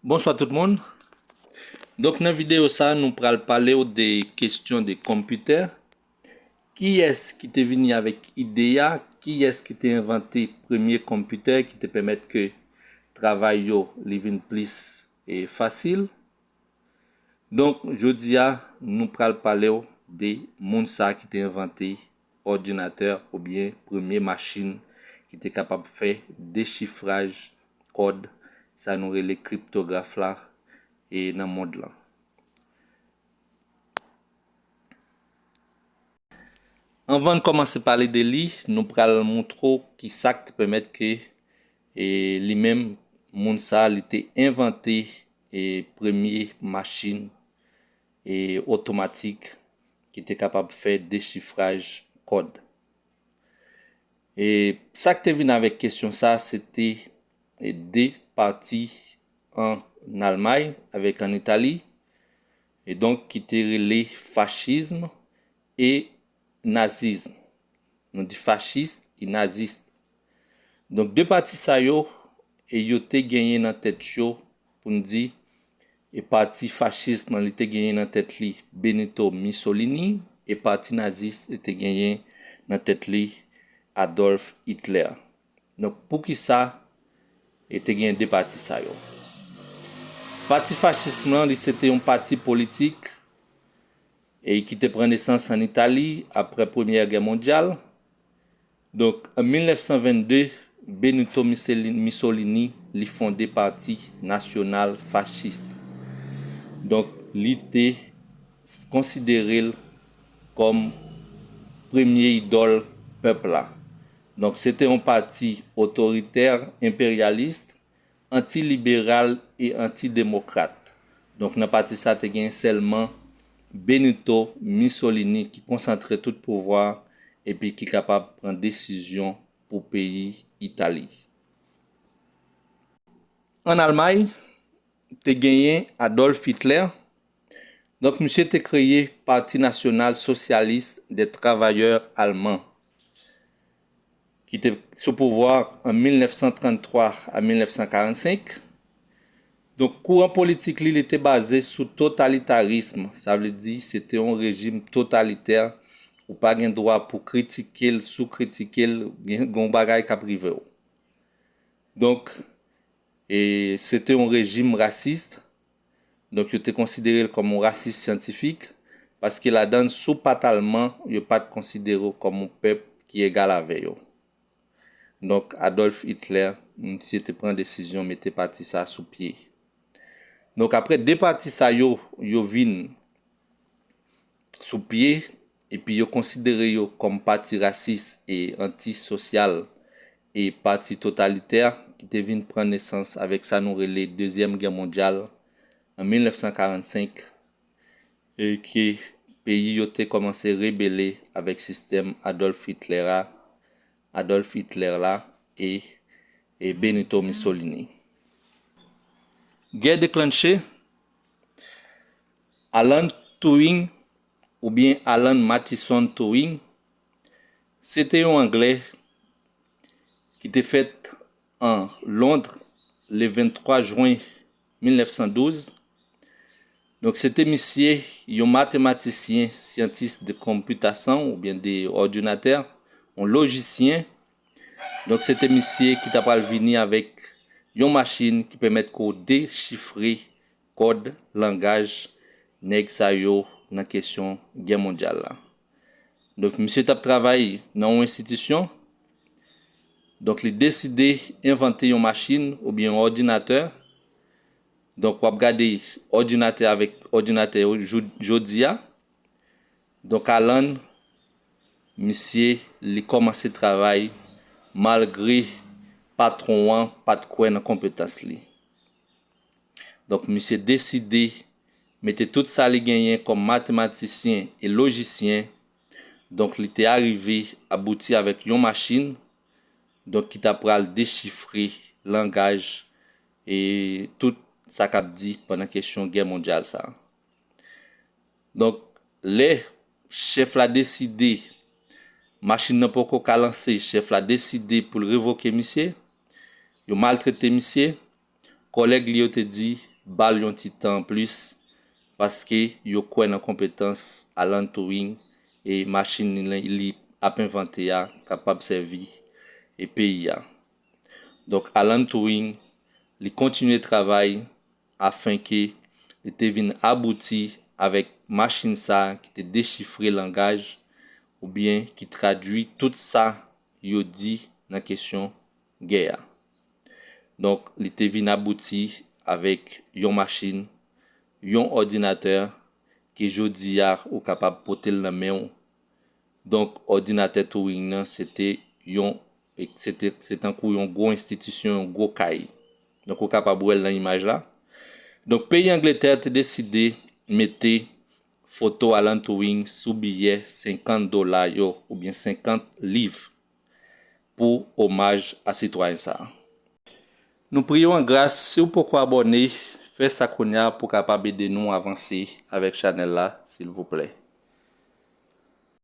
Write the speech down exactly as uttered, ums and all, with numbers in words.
Bonswa tout moun. Donk nan videyo sa, nou pral pale w de kesyon de konpitè. Kiyès ki te vini avèk ide a? Kiyès ki te envante premye konpitè ki te pèmèt ke travay yo li vin plis e fasil? Donk, jodi a, nou pral pale w de moun sa ki te envante òdinatè oubyen premye machin ki te kapab fè dechifraj kòd, sa nou rele kriptograf la, e nan mond lan. Anvan n kòmanse pale de li, nou pral montre w ki sa k te pèmèt ke, e, li menm, moun sa, li te envante, e, premye machin, e, otomatik ki te kapab fè dechifraj kòd. E sa k te vin avèk kesyon sa, se te, e, de pati ann Almay avèk ann Itali, e donk ki te rele fachisme e nazisme. Nou di fasciste et naziste. Donk, de pati sa yo, e yo te genyen nan tèt yo, pou n di, e pati fachisme li te genyen nan tèt li Benito Mussolini, e pati nazis li te genyen nan tèt li Adolf Hitler. Donk, poukisa e te gen de pati sa yo? Pati fachisme lan, li se te yon pati politik e ki te pran nesans ann Itali apre Premyè Gè Mondyal. Donk, an mil nèf san vennde, Benito Mussolini, Mussolini, li fonde Pati Nasyonal Fachis. Donk, li te s-, konsidere l kòm premye idòl pèp la. Donk, se te yon pati otoritè, enperyalis, antiliberal e antidemokrat. Donk, nan pati sa, te gen sèlman Benito Mussolini ki konsantre tout pouvwa epi ki kapab pran desizyon pou peyi Itali. Ann Almay, te genyen Adolf Hitler. Donk, misye te kreye Parti Nasyonal Sosyalis dè Travayè Alman, ki te sou pouvwa an mil nèf san tranntwa a mil nèf san karannsenk. Donk, kouran politik li, li te baze sou totalitarism, sa vle di, se te yon rejim totalitè, ou pa gen dwa pou kritike l, si w kritike l, gen, gen yon bagay k ap rive w. Donk, e, se te yon rejim rasis, donk, yo te konsidere l kòm yon rasis syantifik, paske ladan l, si w pa t alman, yo pa t konsidere w kòm yon pèp ki egal avè yo. Donk, Adolf Hitler, misye te pran desizyon mete pati sa sou pye. Donk, apre de pati sa yo, yo vin sou pye, epi yo konsidere yo kòm pati rasis e antisosyal e pati totalitè ki te vin pran nesans avèk sa nou rele Dezyèm Gè Mondyal an mil nèf san karannsenk, e ke peyi yo te kòmanse rebele avèk sistèm Adolf Hitler a, Adolf Hitler la e, e Benito Mussolini. Gè deklanche, Alan Turing, oubyen Alan Mathison Turing, se te yon Anglè ki te fèt an Londres le venntwa jen mil nèf san douz. Donk, se te misye, yon matematisyen, syantis de konpitasyon oubyen de òdinatè, yon lojisyen. Donk, se te misye ki ta pral vini avèk yon machin ki pèmèt ke w dechifre kòd langaj nèg sa yo nan kesyon gè mondyal la. Donk, misye t ap travay nan yon enstitisyon. Donk, li deside envante yon machin oubyen yon òdinatè. Donk, w ap gade òdinatè avèk òdinatè yo jou-, jodi a. Donk, Alan, misye, li kòmanse travay malgre patwon an pa t kwè nan konpetans li. Donk, misye deside mete tout sa li genyen kòm matematisyen e lojisyen. Donk, li te arive abouti avèk yon machin, donk, ki ta pral dechifre langaj e tout sa k ap di pandan kesyon gè mondyal sa a. Donk, lè chèf la deside, machin nan poko ka lanse, chèf la deside pou l revoke misye, yo maltrete misye, kòlèg li yo te di, ba l yon ti tan anplis, paske yo kwè nan konpetans Alan Turing e machin li, li ap envante a kapab sèvi e peyi a. Donk, Alan Turing, li kontinye travay afenke li te vin abouti avèk machin sa a ki te dechifre langaj oubyen ki tradui tout sa yo di nan kesyon gè a. Donk, li te vin abouti avèk yon machin, yon òdinatè ke jodi a ou kapab pote l nan men w. Donk, òdinatè Turing nan, se te yon, se te, se tankou yon gwo enstitisyon, yon gwo kay. Donk, ou kapab wè l nan imaj la. Donk, peyi Angletè te deside mete foto Alan Turing sou biyè senkant dola yo, oubyen senkant liv, pou omaj a sitwayen sa a. Nou priye w an gras, si w poko abòne, fè sa kounye a pou w kapab ede nou avanse avèk chanèl la, silvouplè.